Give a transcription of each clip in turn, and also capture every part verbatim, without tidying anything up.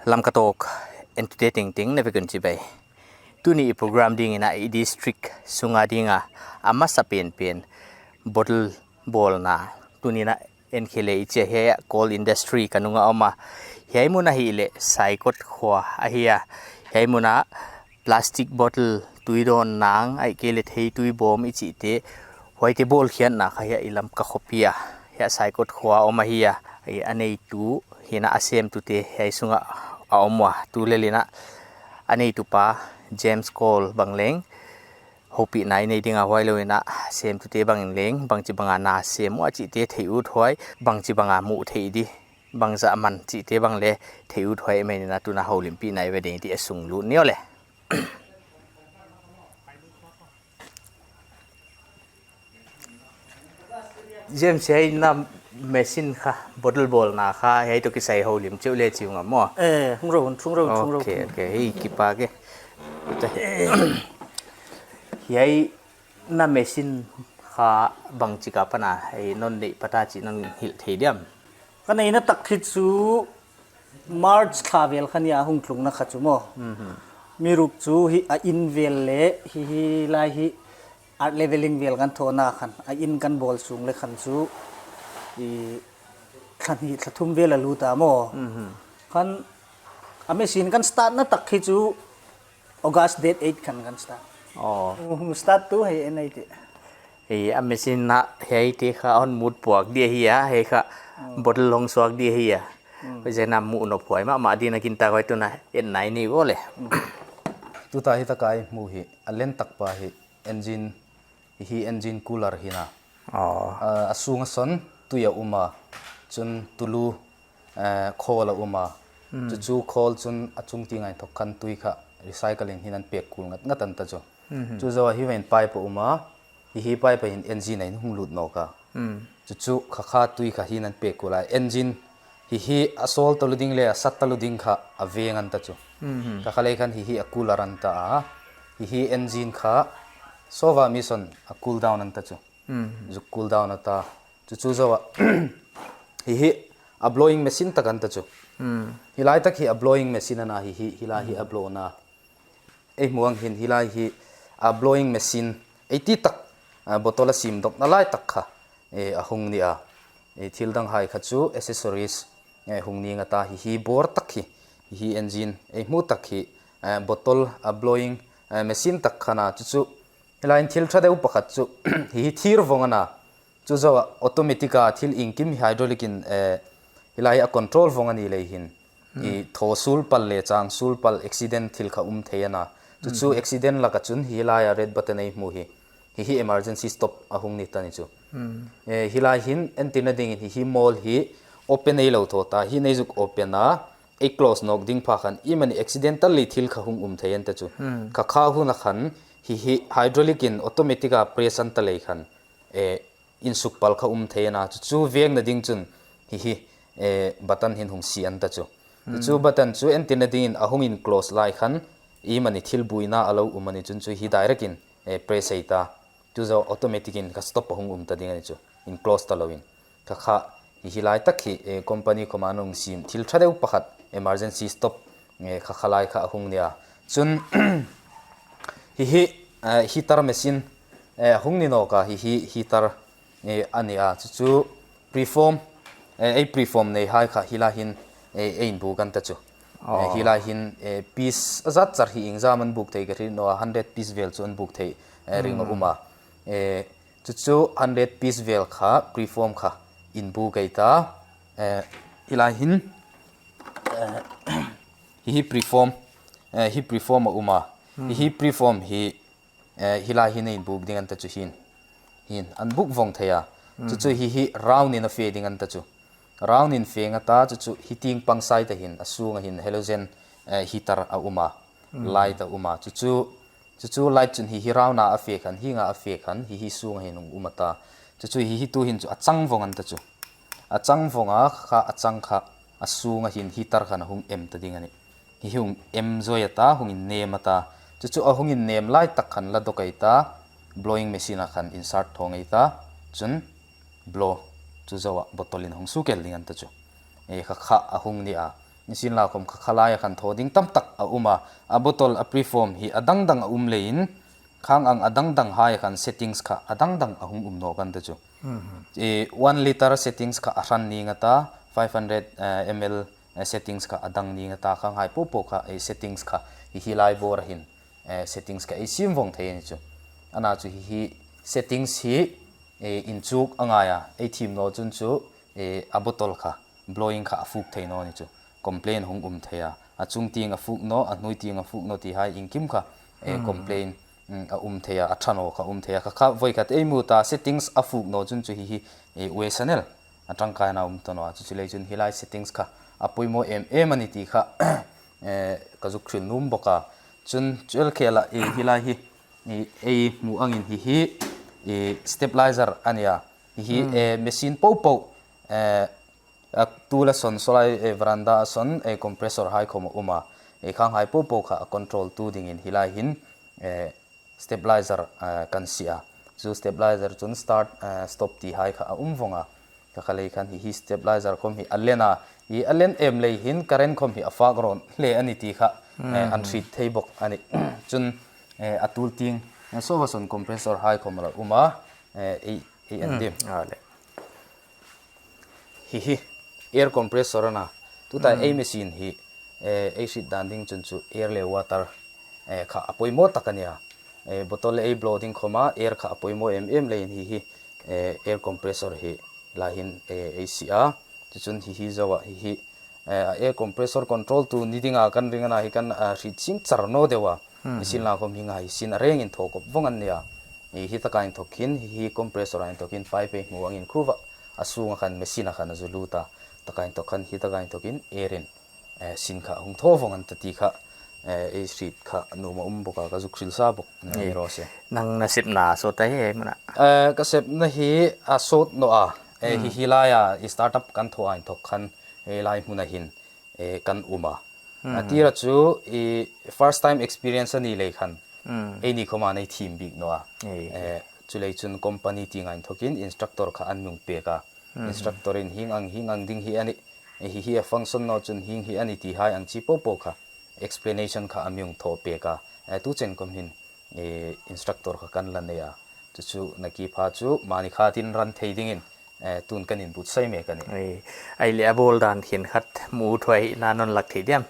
Lamka Talk entute tengteng na vek un chibai. Tuni i program dingin a i district sunga dinga a masa pen pen bottle bawlna tuni na en khele i che he coal industry ka nunga awm a. Hiai hmuna hi le Saikot khua a hi a. Hiai hmuna plastic bottle tui dawn nang, ahih kei le thei tui bawm i chih te, huai te bawl khiatna kha hiai i Lamka khawpui a, hiai Saikot khua awm a hi a. Hiai a neitu, hiai a semtute, hiai sunga a awm a, tu le lina a neitu pa James Kawl bang leng, hopihna i nei dinga huai lo ina, semtute bang leng, bangchi banga na sem ua chih te thei ut huai, bangchi banga mu thei di, bangzah man chih te bang le thei ut huai mai nina tuna houlimpihna i ve ding ti a sung lut ni aw le. James, hiai na machine kha, bottle bawlna kha, hiai toh kisai houlim cheu le chiu ngam maw? Eh, hung ro, hung ro, hung ro. Okay, okay, hei, kipak e. Hiai na machine kha bangchi ka pana, hei, non nei pata chi non hil thei diam? Ka neina tak khi chu March thla vel kha nia hung tlungna kha chu maw. Mhm. Mi ruk chu hi a in vel le hi, hi lai hi art leveling vel kan thawna khan a in kan bawl sung le khan chu i thla hni thla thum vel a lut a maw. Mhm. Khan a machine kan start na tak khi chu August date eight khan kan start. Oh. Hung start tu hei en ei ti. Hei, a machine na hei te kha hon mut puak di hi a, hei kha bottle hong suak di hi a. Hei zena mu no phuai ma, ma di na kin ta koi tu na en nai ni bo le. Tuta hi taka i hmu hi, a len tak pa hi engine, hi engine cooler hi na. Oh. A, a sunga son tui a um a, chun tulu, eh, khawl a um a. Chu chu khawl chun a chung tienga inthok khan tui kha recycling hin an pek kul ngat ngat an ta chu. Chu zo a hi vein pipe a um a, hi hi pipe a hin engine a hin hung lut nawk a. Chu chu kha kha tui kha hin an pek kul a. Engine hi hi a sawl talu ding le a sat talu ding kha a veng an ta chu. Kha kha lei khan hi hi a cooler an ta a. Hi hi engine kha sova mi son a cool down an ta chu. Zuk cool down a ta. Chu chu zo a. Hi hi a blowing machine tak an ta chu. Hi lai tak hi a blowing machine a na hi hi, hi lai hi a blow na. Ei hmuang hin hi lai hi a blowing machine. Ei ti tak, a, bottle a sim dawk na lai tak kha. E, a hung ni a. E, thil dang hai kha chu accessories. E, hung ni nga ta hi hi bor tak hi. Hi hi engine. Ei hmu tak hi, e, bottle a blowing, e, machine tak kha na chu chu. Hi lai in thil tha deu pakhat chu. Hi hi thir vong a na. Chu zo a automatic a thil inkim hi hydraulic in, eh, hi lai a control vong a ni lei hin. I thaw sul pal le chang sul pal accident thil kha um thei a na. Chu chu accident laka chun hi lai a red button ei hmu hi. Hi hi emergency stop a hung ni ta ni chu. Eh, hi lai hin entirna dingin hi hi mawl hi open ei lo thaw ta. Hi nei zuk open a, ei close nawk ding pha khan i mani accidentally thil kha hung um thei an ta chu. Kha kha huna khan hi hi hydraulic in automatic a press an ta lei khan. Eh, insuk pal kha um thei a na, chu chu vengna ding chun hi hi, eh, button hin hung si an ta chu. Chu chu button chu entirna dingin a hung in close lai khan, i mani thil buoina a lo um a ni chun chu hi direct in, eh, press ei ta. Chu zo automatic in kha stop a hung um ta ding a ni chu. In close ta lo in. Kha kha hi hi lai tak hi, eh, company khawma an hung siem thil tha deu pakhat emergency stop, eh, kha kha lai kha a hung ni a. Chun hi hi, eh, heater machine, eh, hung ni nawk a hi hi heater, eh, a ni a. Chu chu preform, eh, ei preform nei hai kha hi lai hin, eh, ei inbuk an ta chu. Eh, hi lai hin, eh, piece a zat char hi iengzam an buk thei ka hriet naw a, hundred piece vel chu an buk thei, eh, ring a um a. Eh, chu chu hundred piece vel kha preform kha inbuk ei ta. Eh, hi lai hin, eh, hi hi preform, eh, hi preform a um a. Hi hi preform hi, eh, hi lai hin ei inbuk ding an ta chu hin. Hin, an buk vong thei a. Chu chu hi hi round in a fe ding an ta chu. Round in fe nga ta chu chu hi tieng pang side a hin, a sunga hin halogen, eh, heater a um a. Light a um a. Chu chu, chu chu light chun hi hi round a a fe khan, hi nga a fe khan, hi hi sunga hin hung um a ta. Chu chu hi hi tu hin chu a chang vong an ta chu. A chang vong a kha, a chang kha, a sunga hin heater khan a hung em ta ding a nih. Hi hung em zoi a ta, hung innem a ta. Chu chu a hung innem lai tak khan la dawk ei ta, blowing machine a khan insert thaw ngei ta. Chun blow chu zo a bottle in hung suk el ding an ta chu. E, kha kha a hung ni a. Nisienlakhawm kha kha laia khan thaw ding tam tak a um a. A bottle a preform hi a dang dang a um leiin, khang ang a dang dang hai khan settings kha a dang dang a hung um nawk an ta chu. E, one liter settings kha a hran ning a ta, five hundred, eh, M L, eh, settings kha a dang ning a ta, khang hai po po kha, eh, settings kha hi hi lai bawr a hin, eh, settings kha ei siem vong thei a ni chu. Ana chu hi hi settings hi, eh, inchuk a ngai a, ei thiem naw chun chu, eh, a bottle kha, blowing kha a fuk thei naw ni chu. Complain hung um thei a. A chung tieng a fuk naw, a hnuoi tieng a fuk naw ti hai iengkim kha, eh, complain, mm, a um thei a, a ṭha naw kha um thei a. Kha kha voi khat ei hmu ta settings a fuk naw chun chu hi hi, eh, Western el a ṭangkaina um ta naw a. Chu chu lei chun hi lai settings kha a poimaw em em a ni ti kha, eh, ka zuk hril nuom bawk a. Chun chu el khela, eh, hi lai hi, eh, ei hmu angin hi hi, eh, stabilizer a ni a. Hi hi, eh, machine po po, eh, a tul a sawn, saw lai, eh, veranda a sawn, eh, compressor hai khawm a um a. Eh, khang hai po po kha a control tu dingin hi lai hin, eh, stabilizer, eh, kan sie a. Chu stabilizer chun start, eh, stop ti hai kha a um vong a. Kha kha lei khan hi hi stabilizer khawm hi a len a. Hi a len em lei hin current khawm hi a fak rawn hle a ni ti kha, eh, an hriet thei bawk a ni. Chun, eh, a tul tieng, eh, saw va sawn compressor hai khawm a la um a. Eh, ei, ei en dim. A le. Hi hi, air compressor a na. Tuta ei machine hi, eh, ei hriet dan ding chun chu air le water, eh, kha a poimaw tak a ni a. Eh, bottle ei blow ding khawma air kha a poimaw em em leiin hi hi, eh, air compressor hi lai hin, eh, ei sie a. Chu chun hi hi zoa hi hi, eh, a air compressor control tu ni dinga kan ring a na hi kan, ah, hriet chieng char naw deu a. Nisienlakhawm hi ngai sin a rengin thaw kop vong an nia. Eh, hi taka inthok hin, hi, hi compressor a inthok hin, pipe ei hmu angin khuova a sunga khan, machine a khan a zu lut a. Taka inthok khan, hi taka inthok hin, air in, eh, sin kha hung thaw vong an ta ti kha, eh, ei hriet kha nuom a um bawk a, ka zuk hril sa bawk, eh, ni raw se. Nang na sepna sawt a hi, hei hmuna. Eh, ka sepna hi a sawt naw a. Eh, hi, hi laia, i startup kan thaw a inthok khan, eh, lai hmuna hin, eh, kan um a. A tira chu, i first time experience a ni lei khan, eini khawma nei thiem bik naw a. Eh, chu lei chun company tienga inthokin instructor kha an mi pek a. Instructor in hieng ang, hieng ang ding hi a nih, eh, hi hi a function naw chun hieng hi a nih ti hai ang chi po po kha explanation kha a mi thaw pek a. Eh, tu chen khawm hin, eh, instructor kha kan la nei a. Chu chu nakie pha chu mani khatin ran thei dingin, eh, tun kan inbuotsai mek a nih. Ei, ei le a bawl dan khin khat hmu thuoi hi la non lak thei diam.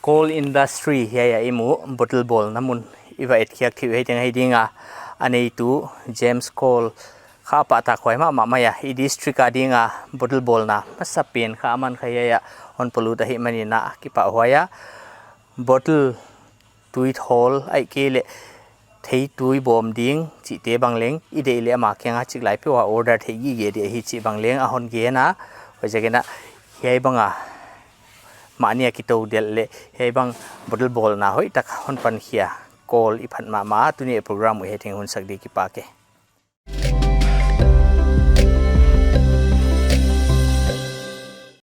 Coal industry hiaia i hmu, bottle bawlna hmun i va etkhiak thei hi tieng hei dinga, a neitu James Coal kha pahtakhuoi mama mai a, i district a dinga bottle bawlna hmasa pen kha a man kha hiaia hon polut a hi manina kipahhuoi a. Bottle tui thawl ai ke le thei tui bawm ding chi te bang leng i dei le ama kianga chik lai peuha order thei gige ding hi chi bang leng a hon gen a. Hoi zegena hiai banga mahni a kito del le hiai bang bottle bawlna hoi tak hon pankhia Coal i phat mama, tuni program u hi tieng hun sak ding kipak e.